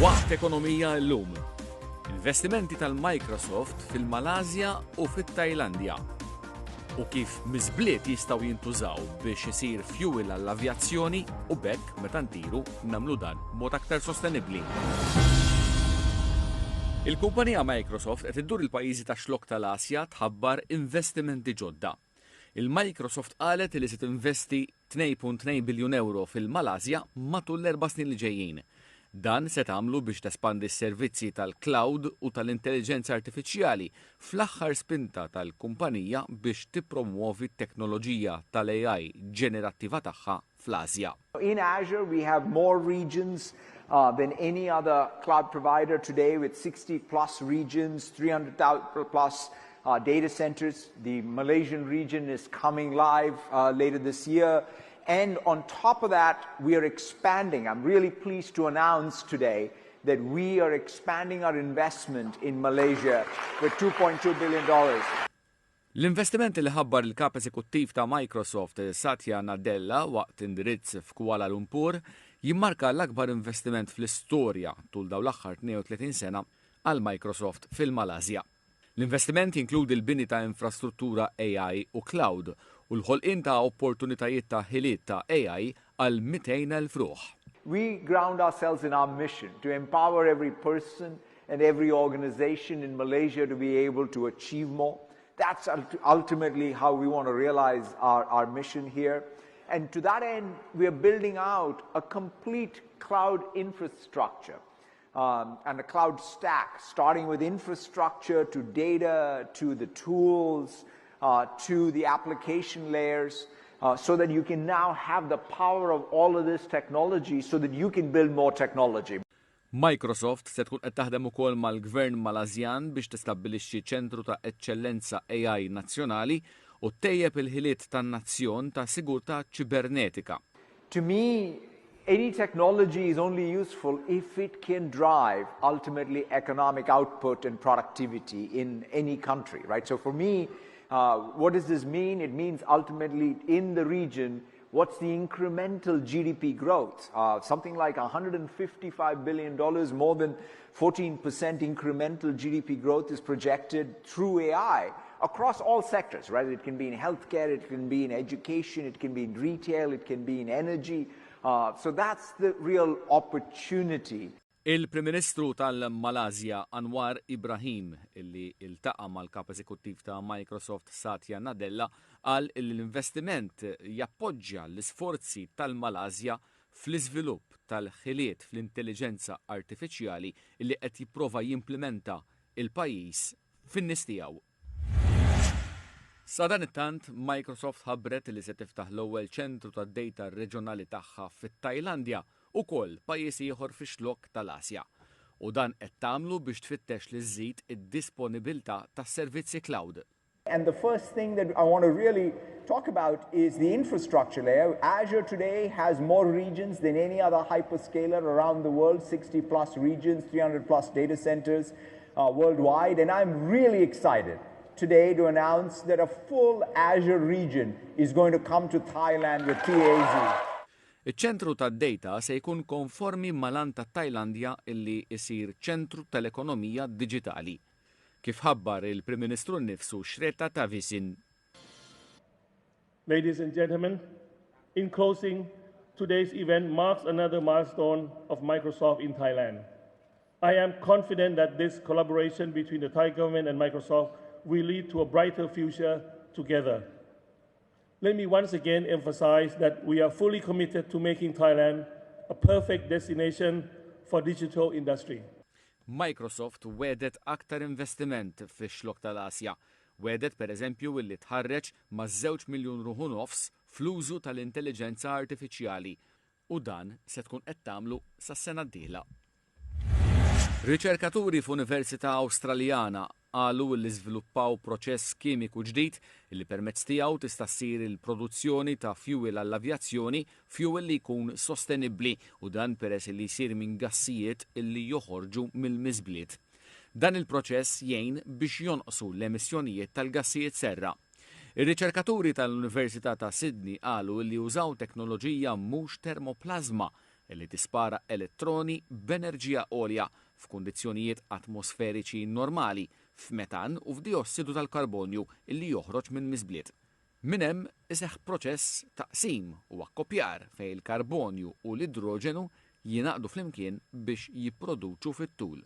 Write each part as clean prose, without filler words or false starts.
Waqt Ekonomija Illum. Investimenti tal-Microsoft fil-Malasja u fit-Tajlandja. U kif miżbliet jistgħu jintużaw biex isir fuel għall-avjazzjoni u b'hekk meta ntiru nagħmlu dan b'mod aktar sostenibbli. Il-kumpanija Microsoft qed iddur il-pajjiżi tax-Xlokk tal-Asja tħabbar investimenti ġodda. Il-Microsoft qalet li se tinvesti 2.2 biljun ewro fil-Malasja matul l-erba' snin li ġejjin. Dan se tagħmlu biex tespandi s-servizzi tal-cloud u tal-intelliġenza artifiċjali fl-aħħar spinta tal-kumpanija biex tippromwovi t-teknoloġija tal-AI ġenerattiva tagħha fl-Asja. In Azure we have more regions than any other cloud provider today with 60 plus regions, 300 plus data centers. The Malaysian region is coming live later this year. And on top of that, we are expanding. I'm really pleased to announce today that we are expanding our investment in Malaysia with $2.2 billion. L-investiment li ħabbar il-Kap Eżekuttiv ta' Microsoft, Satya Nadella, waqt indirizz f'Kuala Lumpur, jimmarka l-akbar investiment fl-istorja tul dawn l-aħħar 32 sena għal Microsoft fil-Malasja. L-investiment jinkludi l-bini ta' infrastruttura AI u cloud u l-ħolqien ta' opportunitajiet ta' ħiliet ta' AI għal 200,000 ruħ. We ground ourselves in our mission to empower every person and every organization in Malaysia to be able to achieve more. That's ultimately how we want to realize our, our mission here. And to that end, we are building out a complete cloud infrastructure um, and a cloud stack, starting with infrastructure to data, to the tools, uh, to the application layers, uh, so that you can now have the power of all of this technology so that you can build more technology. Microsoft se tkun qed taħdem ukoll mal-Gvern Malasjan biex tistabbilixxi ċentru ta' eċċellenza AI nazzjonali u ttejjeb il-ħiliet tan-nazzjon ta' sigurtà ċibernetika. To me, any technology is only useful if it can drive ultimately economic output and productivity in any country, right? So for me, uh, what does this mean? It means ultimately in the region, what's the incremental GDP growth? Uh, something like $155 billion, more than 14% incremental GDP growth is projected through AI across all sectors, right? It can be in healthcare, it can be in education, it can be in retail, it can be in energy. Uh, so that's the real opportunity. Il-Prim Ministru tal-Malasja Anwar Ibrahim illi iltaqa' mal-Kap Eżekuttiv ta' Microsoft Satya Nadella qal illi l-investiment jappoġġja l-isforzi tal-Malasja fl-iżvilupp tal-ħiliet fl-intelliġenza artifiċjali illi qed jipprova jimplimenta il-pajjiż fin-nies tiegħu. Sadanittant, Microsoft ħabbret li se tiftaħ l-ewwel ċentru tad-data reġjonali tagħha fit-Tajlandja, ukoll pajjiż ieħor fix-Xlokk tal-Asja. U dan qed tagħmlu biex tfittex li żżid id-disponibilità tas-servizzi cloud. And the first thing that I want to really talk about is the infrastructure layer. Azure today has more regions than any other hyperscaler around the world, 60 plus regions, 300 plus data centers uh, worldwide. And I'm really excited today to announce that a full Azure region is going to come to Thailand with TAZ. Iċ-ċentru tad-data se jkun konformi mal-għan tat-Tajlandja illi jsir ċentru tal-ekonomija diġitali. Kif ħabbar il-Prim Ministru nnifsu Srettha Thavisin. Ladies and gentlemen, in closing, today's event marks another milestone of Microsoft in Thailand. I am confident that this collaboration between the Thai government and Microsoft will lead to a brighter future together. Let me once again emphasize that we are fully committed to making Thailand a perfect destination for digital industry. Microsoft wegħdet aktar investiment fix-Xlokk tal-Asja. Wegħdet pereżempju illi tħarreġ maż-żewġ miljun ruħ u nofs fl-użu tal-intelliġenza artifiċjali u dan se tkun qed tagħmlu sas-sena d-dieħla. Riċerkaturi f'università Awstraljana qalu li żviluppaw proċess kimiku ġdid li permezz tiegħu tista' ssir il-produzzjoni ta' fjuwil għall-avjazzjoni, fjuwil li jkun sostenibbli u dan peress li jsir minn gassijiet li joħorġu mill-miżbliet. Dan il-proċess jgħin biex jonqsu l-emissjonijiet tal-gassijiet serra. Ir-riċerkaturi tal-Università ta' Sydney qalu li użaw teknoloġija mhux termoplasma. li tispara elettroni b'enerġija għolja f'kundizzjonijiet atmosferiċi normali f'metan u f'diossidu tal-karbonju li joħroġ minn miżbliet. Minn hemm iseħħ proċess ta' qsim u akkoppjar fejn il-karbonju u l-idroġenu jingħaqdu flimkien biex jipproduċu fit-tul.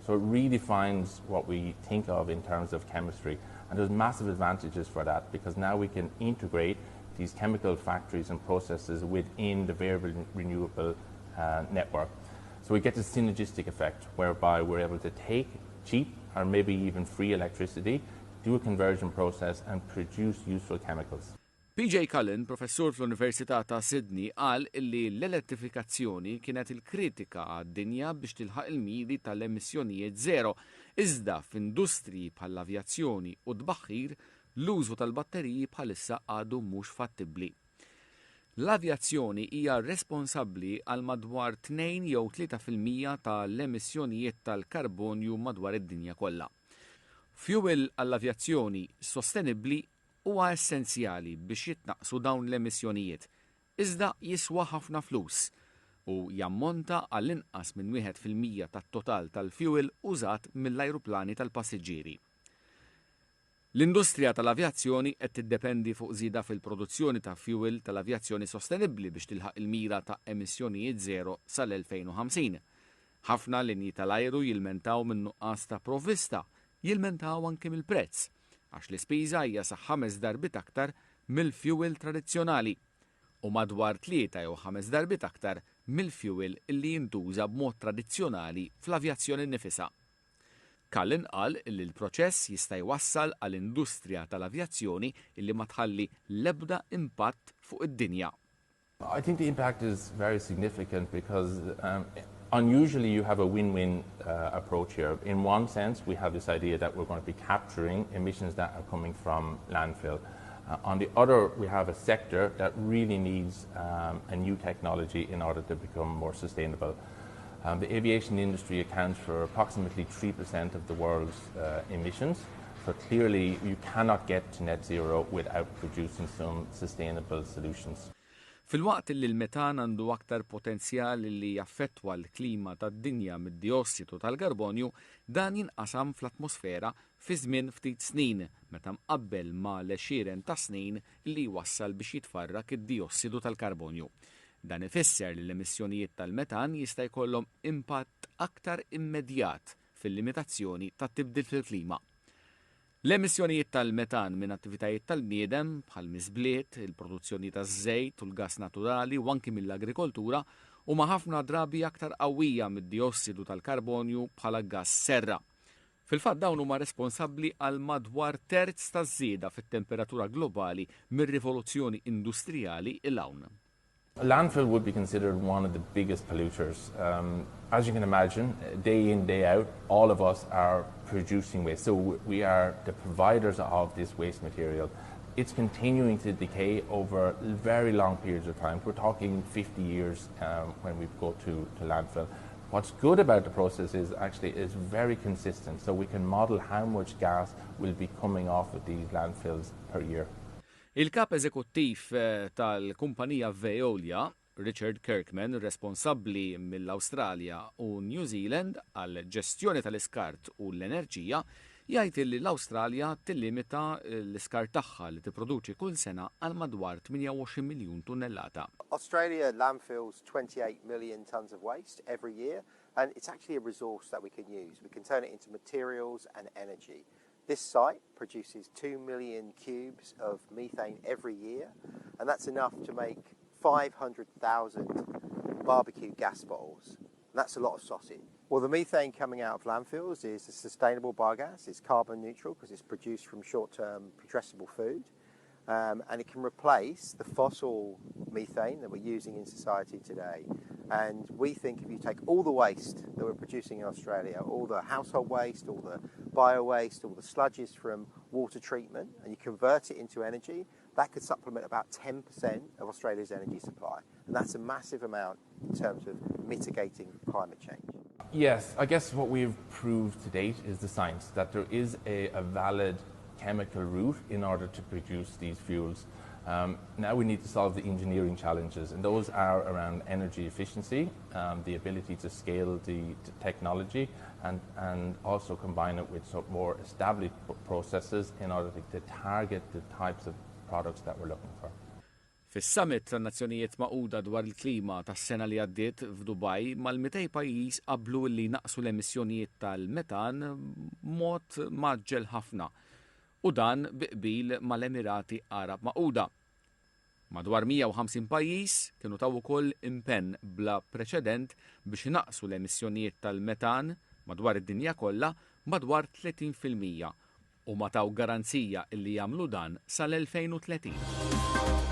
So it redefines what we think of in terms of chemistry. And there's massive advantages for that because now we can integrate these chemical factories and processes within the variable renewable network. So we get this synergistic effect whereby we're able to take cheap or maybe even free electricity, do a conversion process and produce useful chemicals. PJ Cullen, professur fl-Università ta' Sydney, qal illi l-elettrifikazzjoni kienet il-kritika għad-dinja biex tilħaq il-miri tal-emissjonijiet zero, iżda f'industriji bħall-avjazzjoni u t-tbaħħir, l-użu tal-batteriji bħalissa għadu mhux fattibbli. L-avjazzjoni hija responsabbli għal madwar 2 jew 3% tal-emissjonijiet tal-karbonju madwar id-dinja kollha. Fuel għall-avjazzjoni sostenibbli huwa essenzjali biex jitnaqqsu dawn l-emissjonijiet, iżda jiswa ħafna flus u jammonta għal inqas minn 1% tat-total tal-fuel użat mill-ajruplani tal-passiġġieri. L-industrija tal-avjazzjoni qed tiddependi fuq żieda fil-produzzjoni ta' fuel tal-avjazzjoni sostenibbli biex tilħaq il-mira ta' emissjonijiet zero sal-2050. Ħafna linji tal-ajru jilmentaw minn nuqqas ta' provvista, jilmentaw anki mill-prezz, għax l-ispiża hija sa ħames darbiet aktar mill-fuel tradizzjonali u madwar 3 jew 5 darbiet aktar mill-fuel li jintuża b'mod tradizzjonali fl-avjazzjoni nnifisha. Cullen qal li l-proċess jista' jwassal għal industrija tal-avjazzjoni illi ma tħalli l-ebda impatt fuq id-dinja. I think the impact is very significant because unusually you have a win-win approach here. In one sense, we have this idea that we're going to be capturing emissions that are coming from landfill. On the other, we have a sector that really needs a new technology in order to become more sustainable. The aviation industry accounts for approximately 3% of the world's emissions. So clearly, you cannot get to net zero without producing some sustainable solutions. Filwaqt li l-metan għandu aktar potenzjal li jaffettwa l-klima tad-dinja mid-diossidu tal-karbonju, dan jinqasam fl-atmosfera fi żmien ftit snin meta mqabbel ma' l-għexieren ta' snin li jwassal biex jitfarrak id-diossidu tal-karbonju. Dan ifisser li l-emissjonijiet tal-metan jista' jkollhom impatt aktar immedjat fil-limitazzjoni tat-tibdil fil-klima. L-emissjonijiet tal-metan minn attivitajiet tal-bniedem bħal miżbliet, il-produzzjoni taż-żejt u l-gas naturali u anki mill-agrikoltura huma ħafna drabi aktar qawwija mid-diossidu tal-karbonju bħala gas serra. Fil-fatt, dawn huma responsabbli għal madwar terz taż-żieda fit-temperatura globali mir-rivoluzzjoni industrijali 'l hawn. Landfill would be considered one of the biggest polluters. As you can imagine, day in, day out, all of us are producing waste. So we are the providers of this waste material. It's continuing to decay over very long periods of time. We're talking 50 years when we go to landfill. What's good about the process is actually it's very consistent, so we can model how much gas will be coming off of these landfills per year. Il-kap eżekuttiv tal-kumpanija Veolia, Richard Kirkman, responsabbli mill-Awstralja u New Zealand għal ġestjoni tal-iskart u l-enerġija, jgħid li l-Awstralja tillimita l-iskart tagħha li tipproduċi kull sena għal madwar 28 miljun tunnellata. Australia landfills 28 million tonnes of waste every year, and it's actually a resource that we can use. We can turn it into materials and energy. This site produces 2 million cubes of methane every year, and that's enough to make 500,000 barbecue gas bottles. And that's a lot of sausage. Well, the methane coming out of landfills is a sustainable biogas. It's carbon neutral because it's produced from short-term putrescible food. And it can replace the fossil methane that we're using in society today. And we think if you take all the waste that we're producing in Australia, all the household waste, all the bio waste, all the sludges from water treatment, and you convert it into energy, that could supplement about 10% of Australia's energy supply. And that's a massive amount in terms of mitigating climate change. Yes, I guess what we've proved to date is the science that there is a valid chemical route in order to produce these fuels. Now we need to solve the engineering challenges, and those are around energy efficiency, the ability to scale the technology, and, and also combine it with some more established processes in order to, to target the types of products that we're looking for. Fis-Summit tan-Nazzjonijiet Magħquda dwar il-Klima tas-sena li għaddiet f'Dubaj, mal-200 pajjiż qablu li jnaqqsu l-emissjonijiet tal-metan b'mod mgħaġġel ħafna, u dan bi qbil mal-Emirati Għarab Magħquda. Madwar 150 pajjiż kienu taw ukoll impenn bla preċedent biex inaqqsu l-emissjonijiet tal-metan madwar id-dinja kollha madwar 30%. Huma taw garanzija illi jagħmlu dan sal-2030.